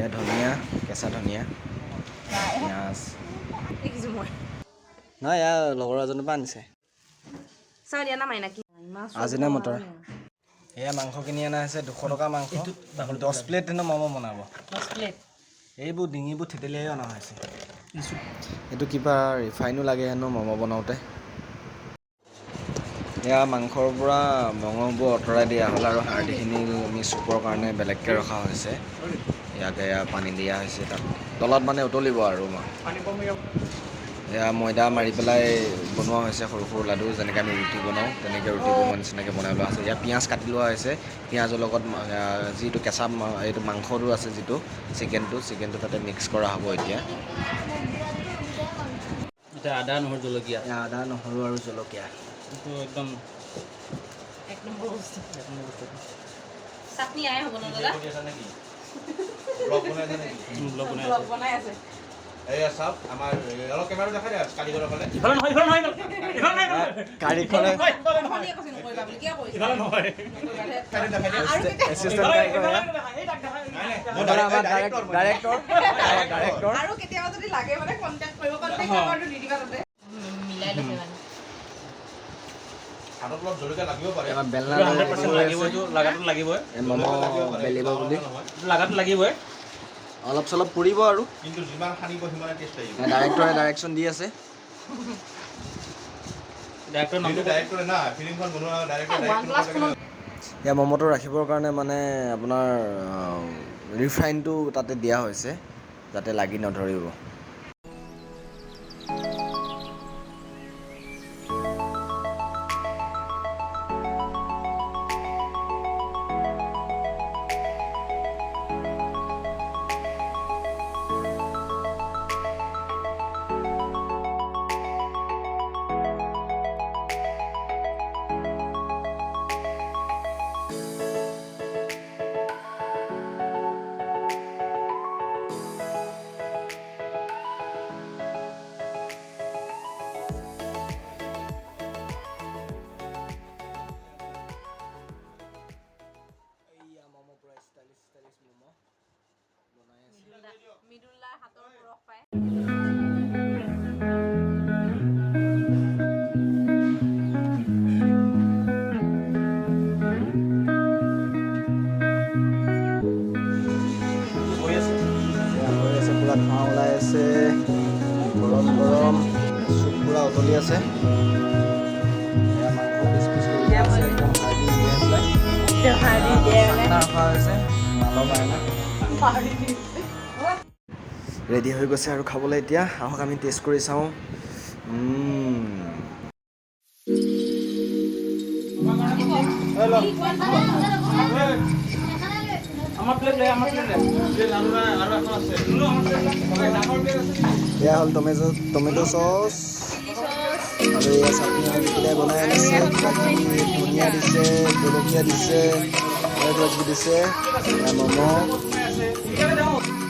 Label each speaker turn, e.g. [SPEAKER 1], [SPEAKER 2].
[SPEAKER 1] এয়া ধনিয়া, কেঁচা ধনিয়া, পিঁয়াজ।
[SPEAKER 2] দেখিছোঁ মই।
[SPEAKER 1] নহয়, এয়া লগৰ এজনৰ পৰা আনিছে।
[SPEAKER 2] চাওঁ দিয়া না মাইনা কি ইমান।
[SPEAKER 1] আজিনা মটৰ। এয়া মাংস কিনি অনা হৈছে, 200 টকা মাংস। 10 প্লেট হেনো ম'ম' বনাব।
[SPEAKER 2] 10 প্লেট।
[SPEAKER 1] এইবোৰ ডিঙিবোৰ থেতেলিয়াই অনা হৈছে। এইটো কিবা ৰিফাইনো লাগে হেনো ম'ম' বনাওঁতে। এয়া মাংসৰ পৰা মঙহবোৰ আঁতৰাই দিয়া হ'ল আৰু হাৰ্ডিখিনি আমি চুপৰ কাৰণে বেলেগকৈ ৰখা হৈছে। ইয়াক এয়া পানী দিয়া হৈছে তাত তলত, মানে উতলিব। আৰু এয়া ময়দা মাৰি পেলাই বনোৱা হৈছে সৰু সৰু লাডু। যেনেকৈ আমি ৰুটি বনাওঁ, তেনেকৈ ৰুটি বনোৱা নিচিনাকৈ বনাই লোৱা হৈছে। ইয়াত পিঁয়াজ কাটি লোৱা হৈছে। পিঁয়াজৰ লগত যিটো কেঁচা এইটো মাংসটো আছে, যিটো চিকেনটো তাতে মিক্স কৰা হ'ব এতিয়া।
[SPEAKER 3] এতিয়া আদা, নহৰু, জলকীয়া।
[SPEAKER 1] এয়া আদা, নহৰু আৰু জলকীয়া।
[SPEAKER 3] এইটো একদম
[SPEAKER 2] এক নম্বৰ বস্তু।
[SPEAKER 3] এক নম্বৰ বস্তু।
[SPEAKER 2] চাটনি আই হ'ব ন দাদা?
[SPEAKER 4] ব্লগ বনাই আছে নেকি?
[SPEAKER 3] ব্লগ বনাই
[SPEAKER 2] ব্লগ
[SPEAKER 3] আছে।
[SPEAKER 2] বনাই আছে।
[SPEAKER 4] এয়া চাওক, আমাৰ এই অলপ কেমেৰাটো দেখাই দিয়া কাৰিকৰৰ ফালে।
[SPEAKER 3] ইফালে নহয়, ইফালে নহয়, ইফালে নহয়।
[SPEAKER 1] কাৰিকৰে
[SPEAKER 3] ইফালে নহয়।
[SPEAKER 2] অথনিয়ে কৈছে নকৰিবা বুলি, কিয় কৰিছা?
[SPEAKER 3] ইফালে নহয়।
[SPEAKER 2] নকৰিবা দে।
[SPEAKER 4] চাইডত দেখাই দিয়া।
[SPEAKER 2] আৰু কেতিয়া
[SPEAKER 1] এছিষ্টেণ্ট কাৰিকৰ এয়া।
[SPEAKER 3] এই তাক দেখাই।
[SPEAKER 4] নাই নাই, মই
[SPEAKER 1] আমাৰ
[SPEAKER 4] ডাইৰেক্টৰ।
[SPEAKER 1] Director, director.
[SPEAKER 2] আৰু কেতিয়াবা যদি লাগে মানে কণ্টেক্ট কৰিব, কণ্টেক্ট নাম্বাৰটো দি দিবা তাতে। মিলাই লৈছে মানে।
[SPEAKER 4] হাতত অলপ জলকীয়া লাগিব পাৰে।
[SPEAKER 1] আমাৰ বেলনা।
[SPEAKER 3] 100% লাগিব এইটো, লাগাটো লাগিবই।
[SPEAKER 1] ম'ম' বেলিব বুলি।
[SPEAKER 4] নহয়।
[SPEAKER 3] এইটো লাগাটো লাগিবই।
[SPEAKER 1] অলপ চলপ পুৰিব আৰু।
[SPEAKER 4] কিন্তু যিমান সানিব সিমানে টেষ্ট আহিব।
[SPEAKER 1] ডাইৰেক্টৰে ডাইৰেকশ্যন দি আছে।
[SPEAKER 3] ডাইৰেক্টৰ নামটো।
[SPEAKER 4] যিহেতু ডাইৰেক্টৰে না ফিল্মখন বনোৱা ডাইৰেক্টৰ।
[SPEAKER 2] ওৱান প্লাছ ফোনত।
[SPEAKER 1] ইয়াৰ ম'ম'টো ৰাখিবৰ কাৰণে মানে আপোনাৰ ৰিফাইনটো তাতে দিয়া হৈছে, যাতে লাগি নধৰিব।
[SPEAKER 2] মৃদুলাৰ হাতৰ পৰশ পায়।
[SPEAKER 3] হৈ আছে।
[SPEAKER 1] এয়া হৈ আছে, পূৰা ধোঁৱা ওলাই আছে, গৰম গৰম চুপ পূৰা উতলি আছে। এয়া মাংস পিচ পিচ কৰি দিয়া আছে, একদম হাৰ্ডি উলিয়াই পেলাই ঠাণ্ডা ৰখা হৈছে মালৰ কাৰণে। ৰেডি হৈ গৈছে আৰু খাবলৈ এতিয়া। আহক, আমি টেষ্ট কৰি চাওঁ।
[SPEAKER 3] আমাৰ প্লেট লৈ, আমাৰ প্লেট লৈ।
[SPEAKER 4] আৰু এখন আছে।
[SPEAKER 1] এয়া হ'ল টমেট' চচ আৰু এয়া চাটনি মিলাই বনাই আনিছে। কিবা কিবি ধনিয়া দিছে, জলকীয়া দিছে আৰু কিবা কিবি দিছে। এয়া ম'ম'।